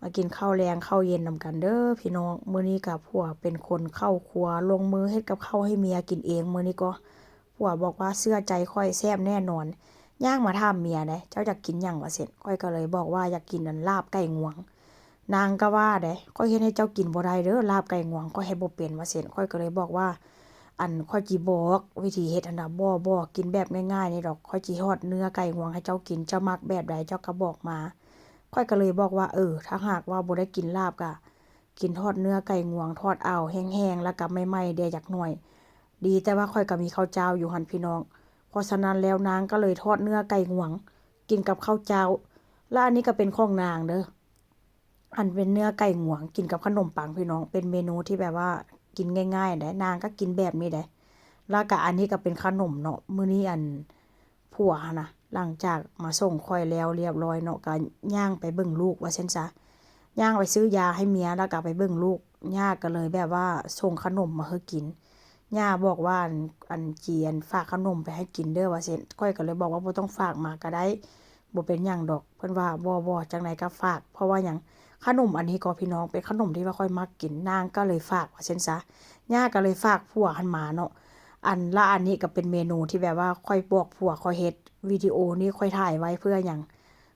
ມາກິນເຂົ້າແລງເຂົ້າເຢັນນຳກັນເດີ້ພີ່ນ້ອງ. ມື້ນີ້ກໍຜົວເປັນຄົນເຂົ້າຄົວ ລົງມືເຮັດກັບເຂົ້າໃຫ້ເມຍກິນເອງ. ມື້ນີ້ກໍຜົວບອກວ່າ ເຊື່ອໃຈຂ້ອຍ ແຊບແນ່ນອນ. ຍ່າງມາຖາມເມຍເດ້ ເຈົ້າຢາກກິນຫຍັງວ່າຊັ້ນ. ຂ້ອຍກໍເລີຍບອກວ່າ ຢາກກິນອັນລາບໄກ່ງວງ. ນາງກໍວ່າເດ້ ຂ້ອຍເຮັດໃຫ້ເຈົ້າກິນບໍ່ໄດ້ເດີ້ ລາບໄກ່ງວງ ຂ້ອຍເຮັດບໍ່ເປັນວ່າຊັ້ນ. ຂ້ອຍກໍເລີຍບອກວ່າ ອັນ ຂ້ອຍຊິບອກວິທີເຮັດຫັ້ນນະ. ບໍ່ ບໍ່ ກິນແບບງ່າຍໆນີ້ດອກ ຂ້ອຍຊິທອດເນື້ອໄກ່ງວງໃຫ້ເຈົ້າກິນ ເຈົ້າມັກແບບໃດເຈົ້າກໍບອກມາ. ຂ້ອຍກໍເລີຍບອກວ່າ ເອີ ຖ້າຫາກວ່າບໍ່ໄດ້ກິນລາບກໍກິນທອດເນື້ອໄກ່ງວງ ທອດເອົາແຫ້ງໆ ແລ້ວກໍໃໝ່ໆແດ່ຈັກໜ່ອຍ. ດີແຕ່ວ່າຂ້ອຍກໍມີເຂົ້າຈ້າວຢູ່ຫັ້ນພີ່ນ້ອງ. ເພາະສະນັ້ນແລ້ວນາງກໍເລີຍທອດເນື້ອໄກ່ງວງ ກິນກັບເຂົ້າຈ້າວ. ແລ້ວອັນນີ້ກໍເປັນຂອງນາງເດີ້ ອັນເປັນເນື້ອໄກ່ງວງກິນກັບຂະໜົມປັງພີ່ນ້ອງ. ເປັນເມນູທີ່ແບບວ່າກິນງ່າຍໆໄດ໋ ນາງກໍກິນແບບນີ້ໄດ໋. ແລ້ວກໍອັນນີ້ກໍເປັນຂະໜົມເນາະ. ມື້ນີ້ອັນ ຜົວຫັ້ນນະ ຫຼັງຈາກມາສົ່ງຂ້ອຍແລ້ວລຽບຮ້ອຍເນາະ ກໍຍ່າງໄປເບິ່ງລູກວ່າຊັ້ນຊະ. ຍ່າງໄປຊື້ຢາໃຫ້ເມຍ ແລ້ວກໍໄປເບິ່ງລູກ. ຍ່າກໍເລີຍແບບວ່າສົ່ງຂະໜົມມາໃຫ້ກິນ. ຍ່າບອກວ່າ ອັນ ອັນ ຈີ ອັນ ຝາກຂະໜົມໄປໃຫ້ກິນເດີ້ວ່າຊັ້ນ. ຂ້ອຍກໍເລີຍບອກວ່າ ບໍ່ຕ້ອງຝາກມາກໍໄດ້ ບໍ່ເປັນຫຍັງດອກ. ເພິ່ນວ່າ ບໍ່ ບໍ່ ຈັ່ງໃດກໍຝາກ. ເພາະວ່າຫຍັງ? ຂະໜົມອັນນີ້ກໍພີ່ນ້ອງ ເປັນຂະໜົມທີ່ວ່າຂ້ອຍມັກກິນ ນາງກໍເລີຍຝາກວ່າຊັ້ນຊະ. ຍ່າກໍເລີຍຝາກຜົວຫັ້ນມາເນາະ. ອັນ ລະອັນນີ້ກໍເປັນເມນູທີ່ແບບວ່າຂ້ອຍບອກຜົວຂ້ອຍເຮັດ. ວິດີໂອນີ້ຂ້ອຍຖ່າຍໄວ້ເພື່ອຫຍັງ?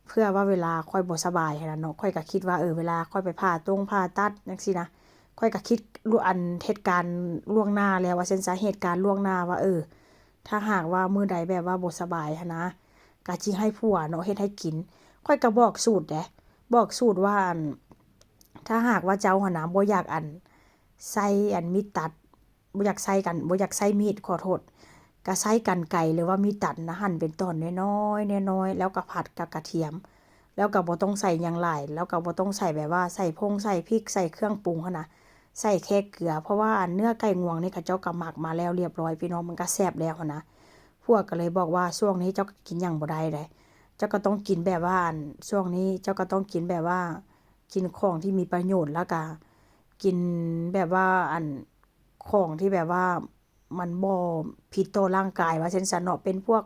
ເພື່ອວ່າເວລາຂ້ອຍບໍ່ສະບາຍຫັ້ນນະເນາະ ຂ້ອຍກໍຄິດວ່າ ເອີ ເວລາຂ້ອຍໄປຜ່າຕົງຜ່າຕັດຈັ່ງຊີ້ນະ ຂ້ອຍກໍຄິດ ອັນ ເຫດການລ່ວງໜ້າແລ້ວວ່າຊັ້ນຊະ ເຫດການລ່ວງໜ້າວ່າ ເອີ ຖ້າຫາກວ່າມື້ໃດແບບວ່າບໍ່ສະບາຍຫັ້ນນະ ກໍຊິໃຫ້ຜົວເນາະເຮັດໃຫ້ກິນ. ຂ້ອຍກໍບອກສູດເດ້ ບອກສູດວ່າ ອັນ ຖ້າຫາກວ່າເຈົ້າຫັ້ນນະ ບໍ່ຢາກ ອັນ ໃຊ້ ອັນ ມີດຕັດ ບໍ່ຢາກໃຊ້ກັນ ບໍ່ຢາກໃຊ້ມີດ ຂໍໂທດ ກະໃຊ້ກັນໄກ ຫຼືວ່າມີດຕັດນະ ຫັນເປັນຕອນນ້ອຍໆ ນ້ອຍໆ ແລ້ວກະຜັດກັບກະທຽມ ແລ້ວກະບໍ່ຕ້ອງໃສ່ຫຍັງຫຼາຍ ແລ້ວກະບໍ່ຕ້ອງໃສ່ແບບວ່າໃສ່ຜົງໃສ່ພິກ ໃສ່ເຄື່ອງປຸງຫັ້ນນະ ໃສ່ແຄ່ເກືອ. ເພາະວ່າ ອັນ ເນື້ອໄກ່ງວງນີ້ ເຂົາເຈົ້າກະໝັກມາແລ້ວລຽບຮ້ອຍ ພີ່ນ້ອງ ມັນກະແຊບແລ້ວຫັ້ນນະ. ຜົວກະເລີຍບອກວ່າ ຊ່ວງນີ້ເຈົ້າກະກິນຫຍັງບໍ່ໄດ້ເດ້ ເຈົ້າກະຕ້ອງກິນແບບວ່າ ອັນ ຊ່ວງນີ້ເຈົ້າກະຕ້ອງກິນແບບວ່າ ກິນຂອງທີ່ມີປະໂຫຍດ ແລ້ວກະກິນແບບວ່າ ອັນ ຂອງທີ່ແບບວ່າມັນບໍ່ຜິດຕໍ່ຮ່າງກາຍວ່າຊັ້ນຊະເນາະ. ເປັນພວກ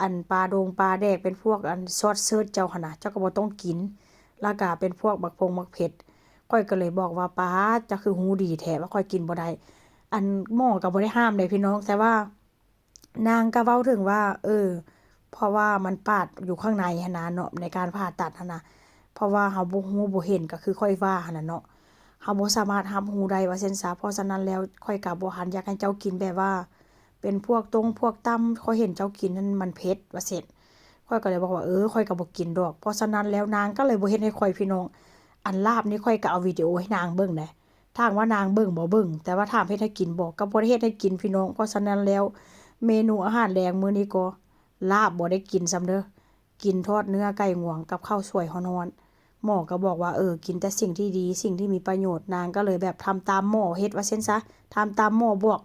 ອັນ ປາດົງປາແດກ ເປັນພວກ ອັນ ຊອດເສີດເຈົ້າຫັ້ນນະ ເຈົ້າກໍບໍ່ຕ້ອງກິນ. ແລ້ວກະເປັນພວກໝາກພົງໝາກເຜັດ. ຂ້ອຍກໍເລີຍບອກວ່າ ປາດ ເຈົ້າຄືຮູ້ດີແທ້ວ່າຂ້ອຍກິນບໍ່ໄດ້. ອັນ ໝໍກໍບໍ່ໄດ້ຫ້າມເດ້ພີ່ນ້ອງ ແຕ່ວ່າ ນາງກໍເວົ້າເຖິງວ່າ ເອີ ເພາະວ່າມັນປາດຢູ່ຂ້າງໃນຫັ້ນນະເນາະ ໃນການຜ່າຕັດຫັ້ນນະ ເພາະວ່າເຮົາບໍ່ຮູ້ບໍ່ເຫັນ ກໍຄືຂ້ອຍວ່າຫັ້ນນະເນາະ ເຮົາບໍ່ສາມາດຮັບຮູ້ໄດ້ວ່າຊັ້ນຊະ. ເພາະສະນັ້ນແລ້ວ ຂ້ອຍກໍບໍ່ທັນຢາກໃຫ້ເຈົ້າກິນແບບວ່າເປັນພວກຕົງພວກຕ່ຳ ຂ້ອຍເຫັນເຈົ້າກິນຫັ້ນມັນເຜັດວ່າຊັ້ນ. ຂ້ອຍກໍເລີຍບອກວ່າ ເອີ ຂ້ອຍກໍບໍ່ກິນດອກ. ເພາະສະນັ້ນແລ້ວນາງກໍເລີຍບໍ່ເຮັດໃຫ້ຂ້ອຍ ພີ່ນ້ອງ. ອັນລາບນີ້ຂ້ອຍກໍເອົາວິດີໂອໃຫ້ນາງເບິ່ງເດ້ ຖາມວ່ານາງເບິ່ງບໍ່? ເບິ່ງ ແຕ່ວ່າຖາມເຮັດໃຫ້ກິນບໍ່? ກໍບໍ່ໄດ້ເຮັດໃຫ້ກິນພີ່ນ້ອງ. ເພາະສະນັ້ນແລ້ວ ເມນູອາຫານແລງມື້ນີ້ກໍ ລາບບໍ່ໄດ້ກິນຊ້ຳເດີ້ ກິນທອດເນື້ອໄກ່ງວງກັບເຂົ້າສວຍຮ້ອນໆ. ໝໍກໍບອກວ່າ ເອີ ກິນແຕ່ສິ່ງທີ່ດີ ສິ່ງທີ່ມີປະໂຫຍດ. ນາງກໍເລີຍແບບທຳຕາມໝໍເຮັດວ່າຊັ້ນຊະ ທຳຕາມໝໍບອກ.